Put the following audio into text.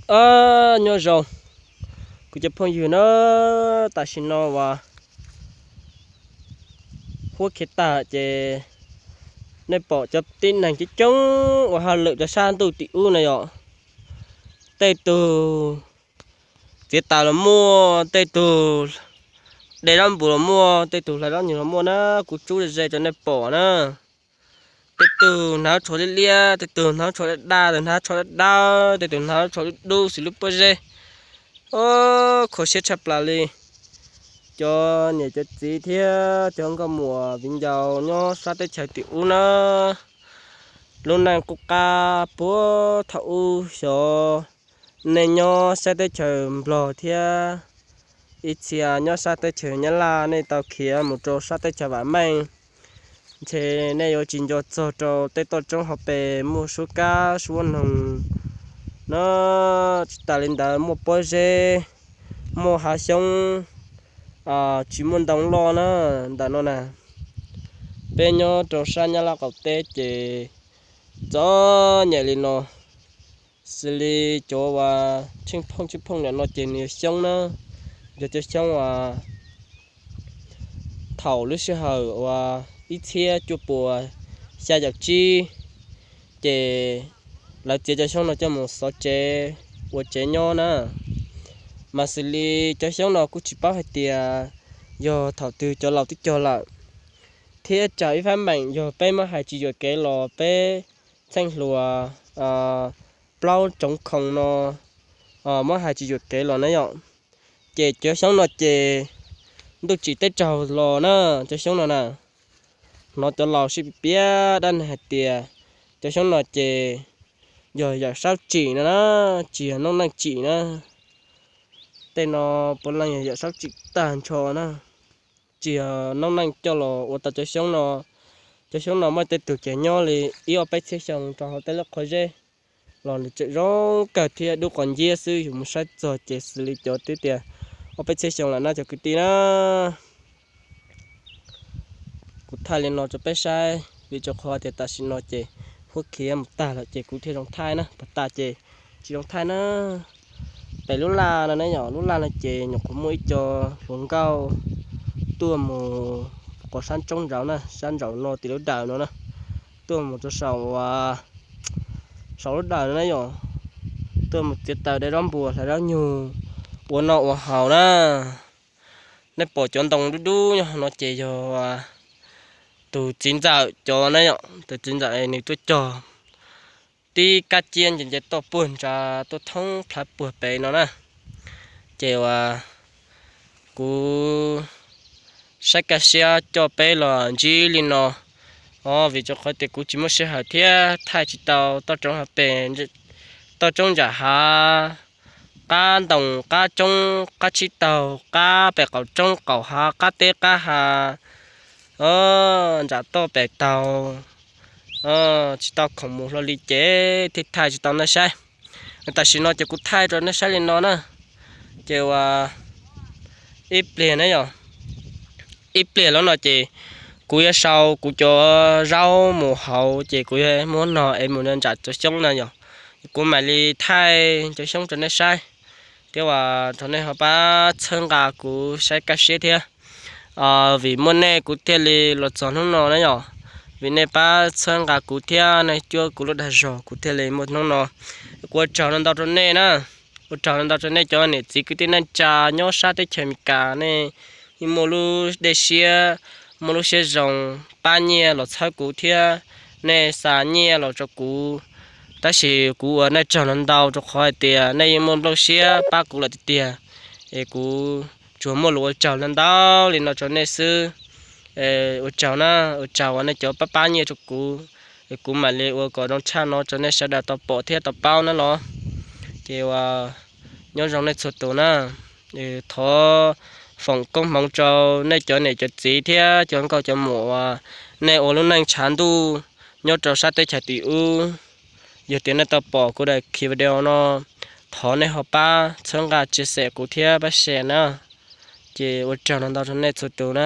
Nyob zoo kuv cov phooj ywg na, tam sim no uas huab khiav tag ces nej pom cov tib neeg coob coob uas hauj lwm rau sab ntuj tim ub na yom. Tej tug txiav taws los muaj, tej tug de zaub npua los muaj, tej tug hlais zaub nyuj los muaj na, kuv tsub ze ze rau nej pom na. Tej tug hnav tsho liab liab, tej tug hnav tsho daj daj, tej tug hnav tsho dawb dawb, tej tug hnav tsho dub dub xws lub pob zeb. Kho siab tshaj plaws li. Cov niam cov txiv thiab cov nkauj muam viv ncaus nyob sab teb chaws tim ub na, lub neej qub qab puag thaum ub xyov nej nyob sab teb chaws Nplog thiab ib txhia nyob sab teb chaws Nyab Laj nej tau khiav mus rau sab teb chaws vam meej, ntshe nej yuav tsis nco txog rau tej toj roob hauv pes muaj suab kab suab noog no. Tsis tas li ntawd muaj pob zeb, muaj hav xyoob, tsis muaj ntoo loj na ntawm no na. Peb nyob rau sab Nyab Laj qaum teb ces txom nyem li no. Xws li cov uas tsheej phooj tsheej phooj ntawm no ces nws yog xyoob na, yog cov xyoob uas thaum lub sij hawm uas ib txhiab cuaj puas xya caum tsib, ces lawv txiav cov xyoob no coj mus xov tsev ua tsev nyob na. Mas xws li cov xyoob no kuj tsis paub hais tias yog thaum twg cov laus twb cog lawm, thiab raws ib fab meem yog peb muab hais tsis yuam kev los peb txheej hluas plaub tsoov khoom no muab hais tsis yuam kev los na yom, ces cov xyoob no ces ntuj tsim teb raug los na, cov xyoob no na. Hnov cov laus sib piav dab neeg hais tias cov xyoob no ces yog yawm saub tsim no na, tsis yog noob neej tsim na. Tej no puav leej yog yawm saub tsim tag nrho na, tsis yog noob neej coj los ua tau cov xyoob no. Cov xyoob no muaj tej tug ces nyob li ib ob peb txhiab xyoo rau hauv tej lub qhov zeb los nws tseem zoo kawg thiab dub qos nciab xwb, yus mus saib txog ces xws li cov twb tias ob peb txhiab xyoo lawm na cov kwv tij na. Kuv thaij li no rau peb saib, vim rau qhov tias tam sim no ces huab khiav mus tag lawm ces kuv thiaj zoo thaij na, puag ta ces tsis zoo thaij na. Pem lub laj no ne yom, lub laj no ces nyuam qhuav muaj ib co hluas nkauj tuaj mus qhov sab nraud na, sab nraud no tim lub dawm no na, tuaj mus rau saum, saum lub dawm no na yom, tuaj mus txiav taws de zaub npua hlais zaub nyuj ua noj ua haus na. Nej pom cov ntoo dub dub nyob no ces yog tus txiv ntxawm cov na yom, tus txiv ntxawm nws tuaj cog tib kab ciab nce nce toj puag nrad tuaj thoob plhaw puag pem no na. Ces uas kuv saib kaj siab coj peb los ntsib li no os, vim rau qhov tias kuv tsis muaj sij hawm thiab thaij tsis tau toj roob hauv pes, toj roob ntsam hav, qab ntoo, qab roob, qab tsib taug, qab pem qaum roob qaum hav, qab teb qab hav, ntsam toj pem taug, tsis tau khoom mus hlo li ces thiaj thaij tsis tau nej saib. Tam sim no ces kuv thaij rau nej saib li no na. Ces uas ib pliag na yom, ib pliag los no ces kuv yuav sau kuv cov zaub mus hauv ces kuv yuav muab no es mus ntsam cov xyoob na yom. Kuv mam li thaij cov xyoob rau nej saib, thiab uas thov nej ho pab txhawb nqa kuv saib kaj siab thiab. Vim muaj nej kuv thiaj li los txog hnub no na yom, vim nej pab txhawb nqa kuv thiab nej cuab kuv lub dag zog kuv thiaj li muaj hnub no. Kuv ua tsaug no ntau rau nej na, ua tsaug no ntau rau nej cov niam txiv kwv tij neej tsa nyob sab teb chaws Amelikas, nej yeej muaj lub dej siab, muaj lub siab zoo pab nyiaj los txhawb kuv thiab, nej xa nyiaj los rau kuv. Tab sis kuv ua nej tsaug no ntau rau qhov hais tias nej yeej muaj nplooj siab pab kuv lawm tiag tiag, es kuv tsuas muaj lus ua tsaug no ntau li no rau nej xwb. Ua tsaug na, ua tsaug uas nej cov pab pab nyiaj rau kuv, es kuv mam li ua kom zoo tshaj no rau nej sawv daws tau pom thiab tau paub na los. Ces uas nyob zoo nej txhua tus na. Thov foom koob hmoov rau nej cov niam cov txiv thiab cov nkauj cov muam uas nej ua lub neej tshav ntuj nyob rau sab teb chaws tim ub. Yog tias nej tau pom kuv daim video no, thov nej ho pab txhawb nqa chia sẻ kuv thiab pab share na. Ces ua tsaug no ntau rau nej txhua tus na.